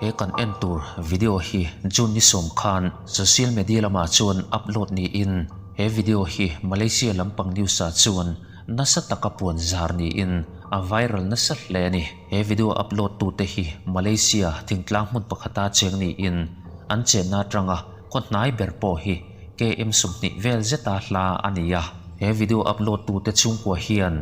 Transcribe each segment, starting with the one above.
He kan en tur video hi June ni sawm khan social media lamah chuan upload niin he video hi Malaysia lampang news ah chuan nasa taka puan zar niin a viral nasa hle a ni. He video upload tute hi Malaysia thingtlang hmun pakhata cheng niin an chenna atanga khaw hnai ber pawh hi KM 20 vel zeta hla a ni a. He video upload tute chhungkua hian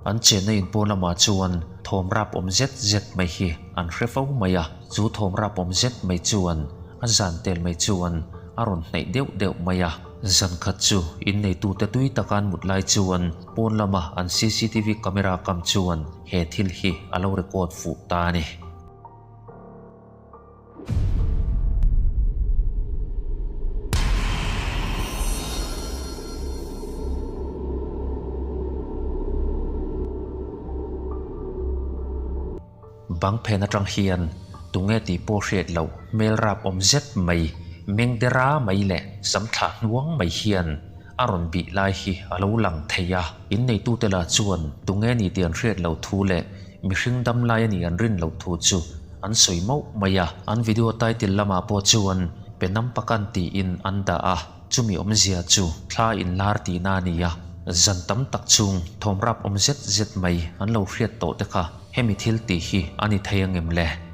An chenna in pawn lamah chuan thawm rap awm zet zet mai hi an hre fo mai a, chu thawm rap awm zet mai chuan a zan tel mai chuan a rawn hnaih deuh deuh mai a. Zan khat chu inneitute tui taka an mut lai chuan pawn lama an cctv camera kam chuan he thil hi a lo record fuh ta a ni. Bang phen atang hian tunge tih pawh hriat loh hmel rap awm zet mai, meng dera mai leh sam thlah hnuang mai hian a rawn bih lai hi a lo lang thei a. Inneitute lah chuan tunge ni tih an hriat loh thu leh Mihring dam lai a nih an rin loh thu chu an sawi mauh mai a, an video title lamah pawh chuan Penampakan tiin an dah a, chumi awmzia chu thla inlar tihna a ni a, zan tam tak chung thawmrap awm zet zet mai an lo hriat tawh te kha hemi thil tih hi a ni thei angem le?